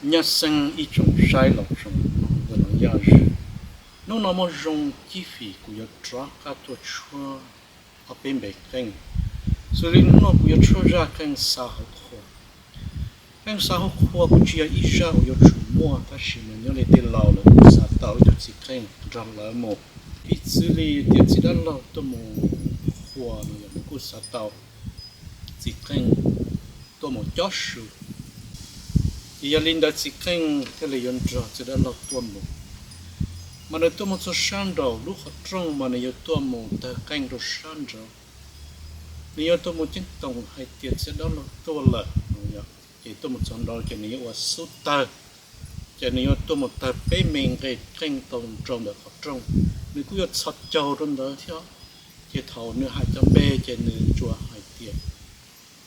Nyab xeeb ib tsoom saib los tsoom mloog ntawm no yaj zoo, hnub no muaj zoo cib fim kuv yuav rov qab tuaj tshuab ob peb npe qeej, xws li hnub no kuv yuav tshuab zaj qeej xa hauv qhua. Qeej xa hauv qhua kuj tsis yog ib zaj uas yuav tsum muaj, tab sis mas nyob li tej laus lawv kuj xa tau ib tug txiv qeej nrog lawv mus, ib txwv li tias txiv dab laug tuaj mus qhua no yog nws kuj xa tau txiv qeej tuaj mus cob su. Ces yog li ntawd txiv qeej thiaj li yuav nrog txiv dab laug tuaj mus, mas nws tuaj mus txog sab nraum lub qhov rooj mas nws yuav tuaj mus tawg qeej rau sab nraud. Nws yuav tuaj mus ceeb toom hais tias txiv dab laug tuaj lawm, ces tuaj mus txog nraud ces nws yuav ua xub tawg, ces nws yuav tuaj mus tawg peb me nqe qeej tau rau ntawm qhov rooj. Nws kuj yuav txhos caug rau ntawd thiab. Ces thaum nws hais cov npe ces nws tsuas hais tias,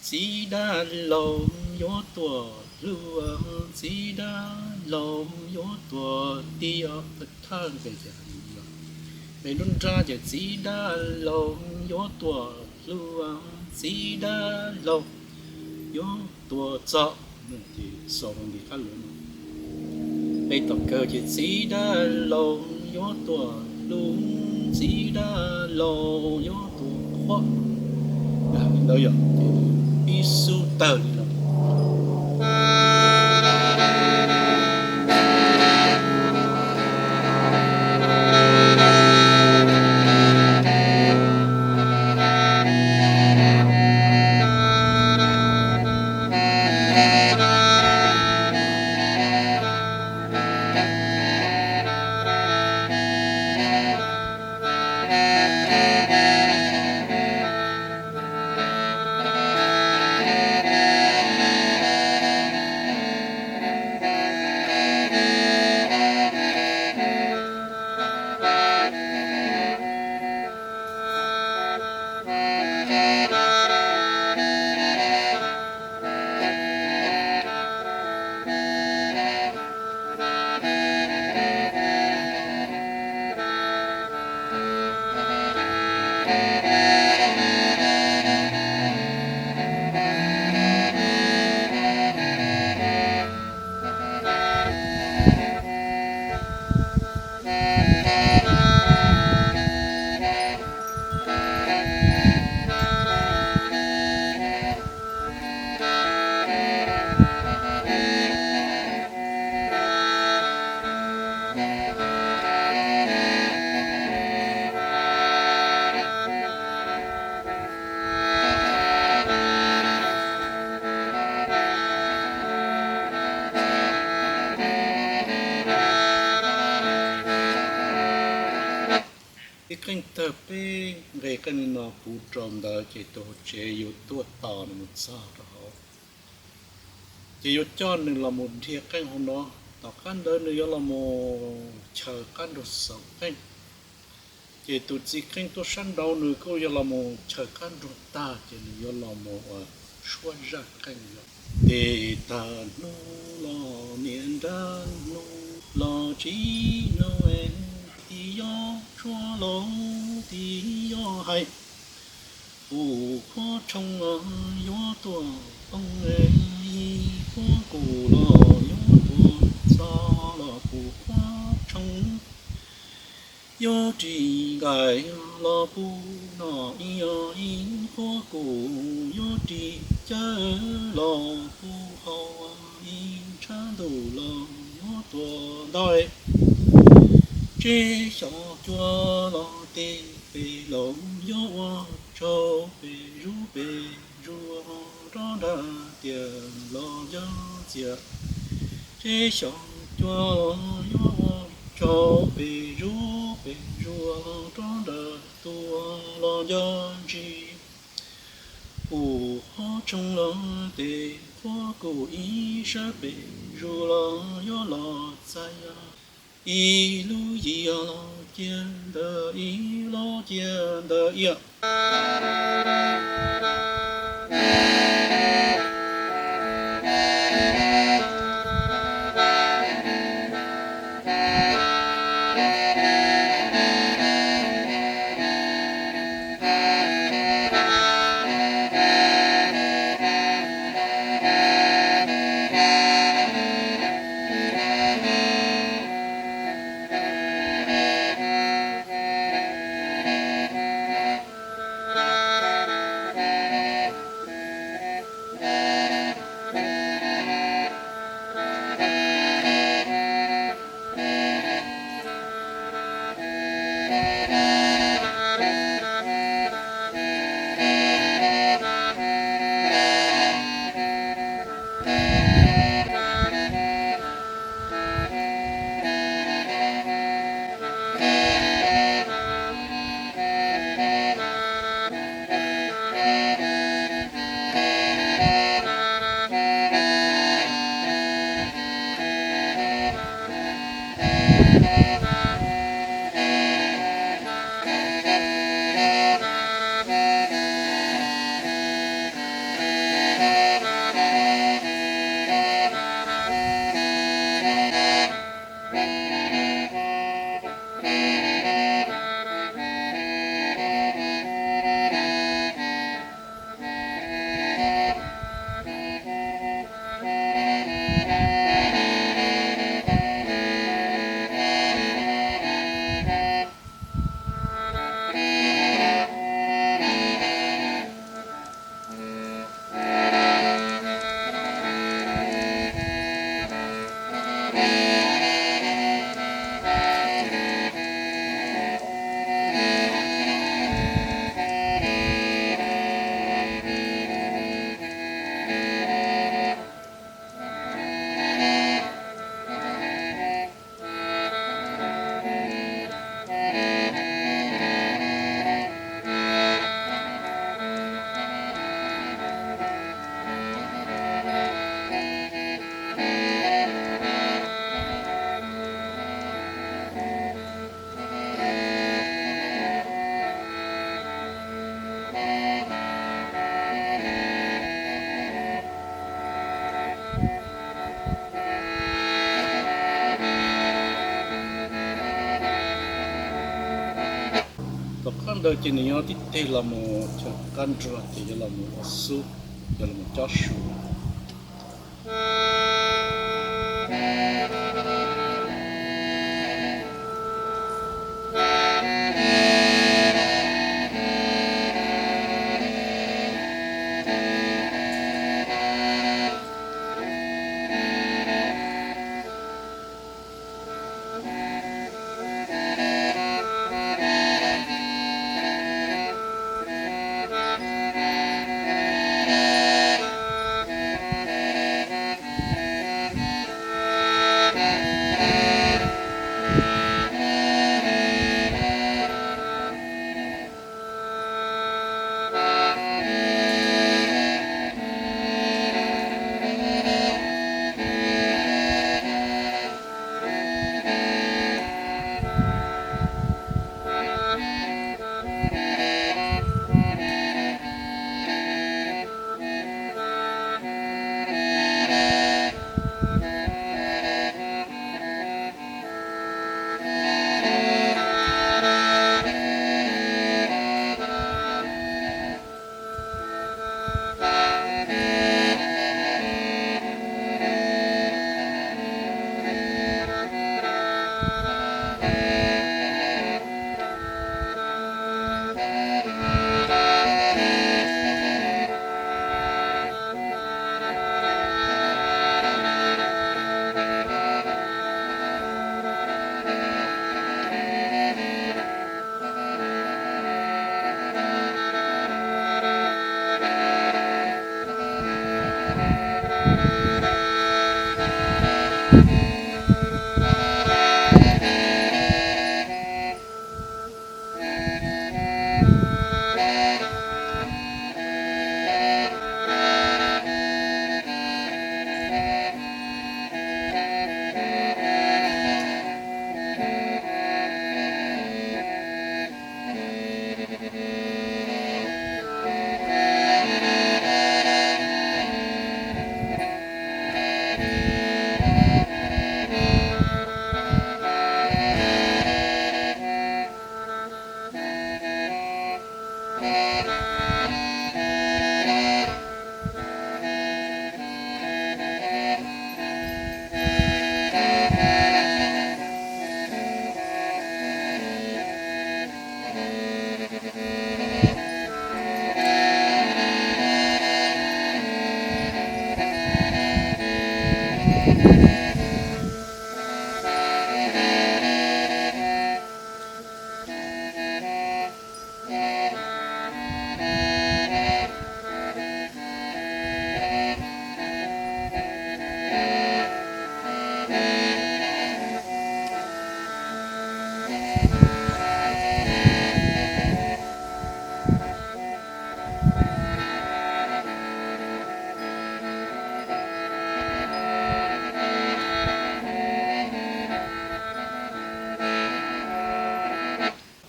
txiv dab laug yuav tuaj hlub, txiv dab laug yuav tuaj tiav, thawj nqe ces npe nruab nrab ces txiv dab laug yuav tuaj hlub, txiv dab laug yuav tuaj txog, ces xaus rau nqe qab lus no. Nqe tom kawg ces txiv dab laug yuav tuaj hlub, txiv dab laug yuav tuaj qhuab, ntawd yog pib xub tawg li no. Ib qeej tawg peb nqe qeej li no puv rau ntawd ces tus hauv tsev yuav tuaj tos nws mus txog rau hauv, ces yuav coj nws los mus dhia qeej hauv no. Tom qab ntawd nws yuav los mus chaws qab nruag xaus qeej. Ces tus txiv qeej tuaj sab nraud nws kuj yuav los mus chaws qab nruag tag ces nws yuav los mus ua tshuab zaj qeej. Tes tag hnub los niam nrab hnub los tsis hnub, tis yog tshuab los tis yog hais, pum khuab tshoo los yuav tuaj poob, ib khuab kum los yuav tuaj txog los pum khuab tshoo. Yuav ris nqaij los pum no, ib, ib khuab kum yuav ris cawv los pum hau, ib tshav ntuj los yuav tuaj ntau. Tseb xyom cua los tes pem los yuav ua tsaug, pem zuj pem zuag rov nrag tiam los nco txias. Tseb xyom cua los yuav ua tsaug, pem zuj pem zuag rov nrag tuaj los nco ntsis. Pum khuab tshoo los tes khuab kum ib sab pem zuag los yuav los txais. Ib lub yim los cia ntawm ib, lub cia ntawm ib. Ntawd ces nws yog tib teg los mus chaw qab nruag ces yuav los mus ua xub, yuav los mus cob su.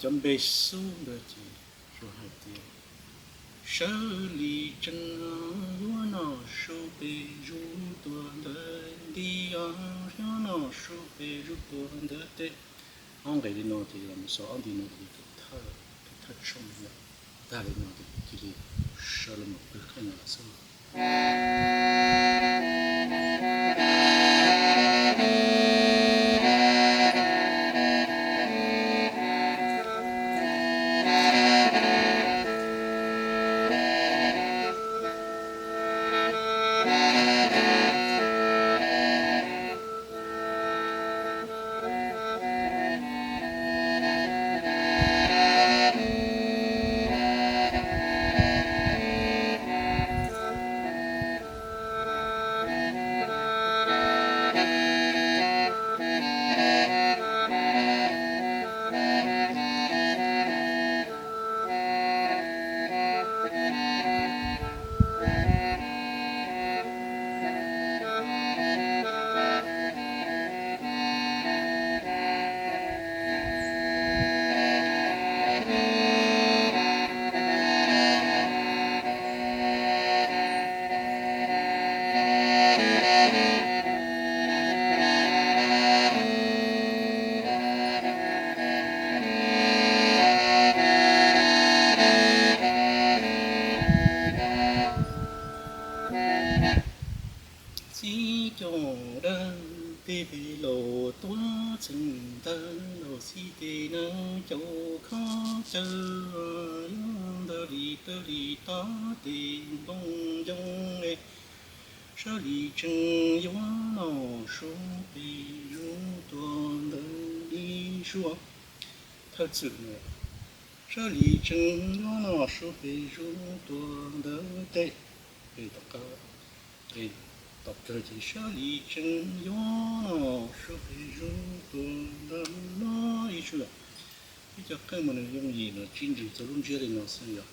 Cov npe xub ntawd ces suav hais tias, sawv li tsees, yuav noj su pem zuj tus ntawd, nti os, yuav noj su pem zuj tus ntawd teb. Ob nqe li no ces los mus xaus ob nti no ces thawj, thawj tshooj no. Tag li no ces cia li sawv los mus pw khaub ncaws lawm xwb. Dawb tej pem laus tuav txheej tawv, laus xib tes nees caum khob cawv, yuav ntawd li tawv li tob tes npoo ncoo, sawv li tsees yuav noj su pes zuj tua ntawd li zuag. Thawj txwm, sawv li tsees yuav noj su pes zuj tua ntawd teb, tom qab, tom kawg ces sawv li tsees yuav noj su pes zuj tua ntawd li zuag. Peb cov qeej mas nws yooj yim, nws tsib ntsig txog lub ntsiab li no xwb yog.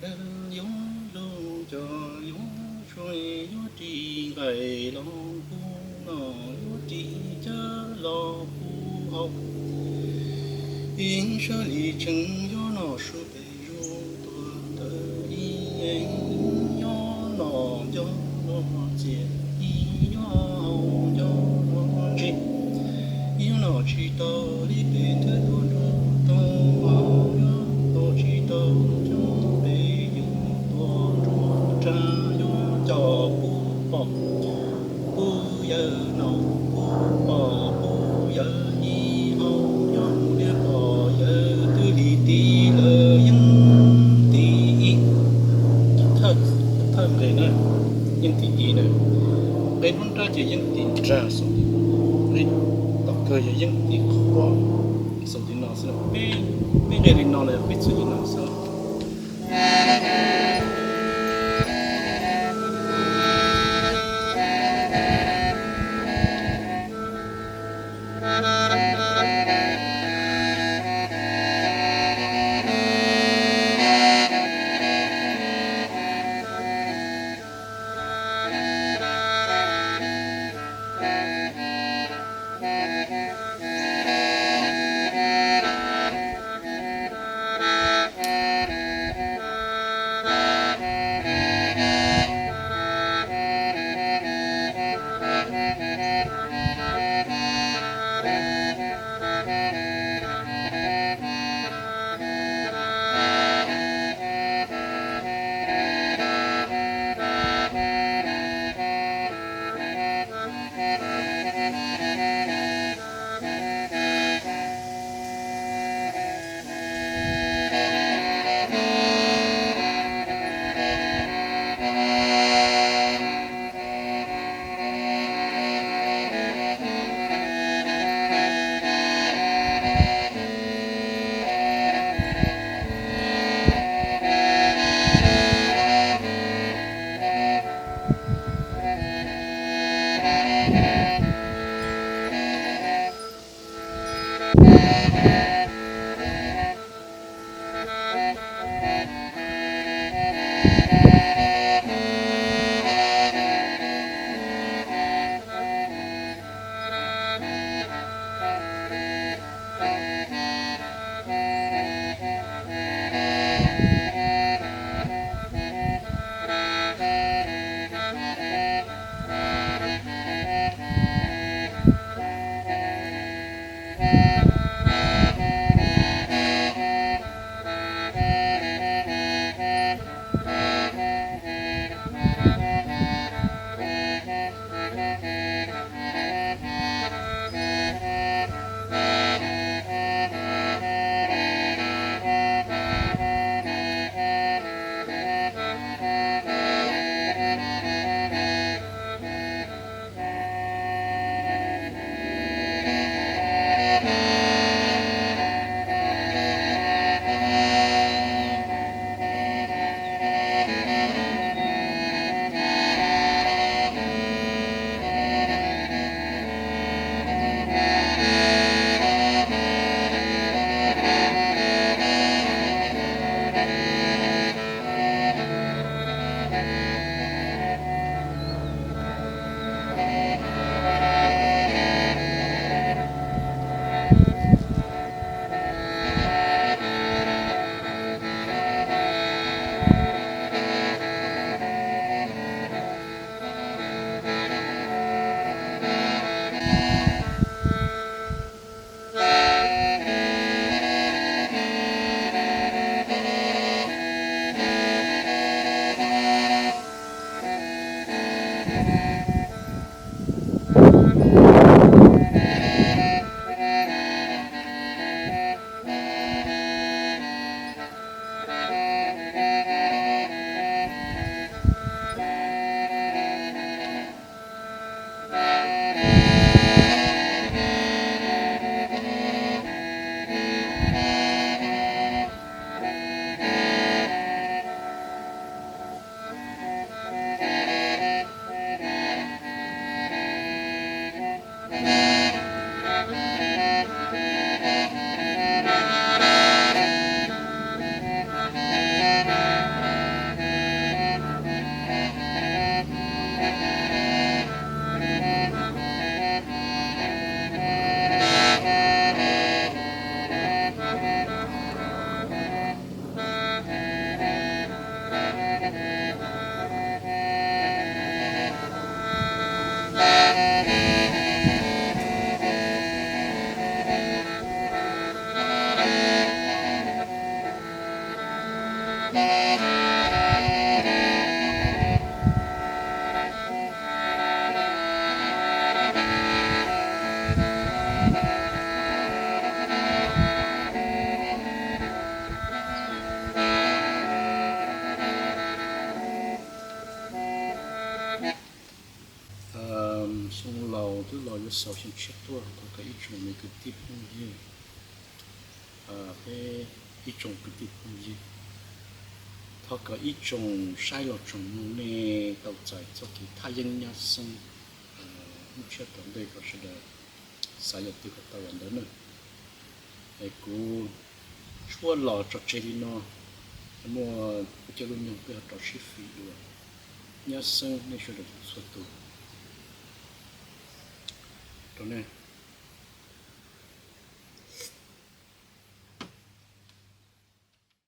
Yuav lug cog yuav tsua, yuav ris nqaij los puag noj, yuav ris cawv los puag hauv. Ib sab li tseem yuav noj su pem zuag tuag ntawd, ib yuav noj nco los txias, ib yuav haus nco los ntse. Yuav noj tsis tau li pem twb tuag nrog tau, yuav haus tsis tau cov pem yus tuag nrog rag, yuav coj pub pog pub yawg noj, pub pog pub yawg ib haus, nyob mus li pog yawg twb li tiv lawm yeej tiv ib. Thawj nqe na, yeej tiv ib na. Nqe nruab nrab ces yeej tiv nrag xaus, nqe tom kawg yog yeej tiv qhuav xaus li no xwb. Peb nqe li no los yog peb txwj li no xwb. Xaus xyoo tshiab tuaj, thov kom ib tsoom me kwv tij phooj ywg, peb ib tsoom kwv tij phooj ywg, thov kom ib tsoom saib los tsoom mloog nej tau txais txoj kev thaj yeeb nyab xeeb lub tshiab tom ntej kom sawv daws xav yam twg kom tau yam ntawd na. Es kuv tshuab los tso tseg li no, muaj peb caug lub nyoog peb ho rov sib fim dua. Nyab xeeb nej sawv daws txhua tus. Rau nej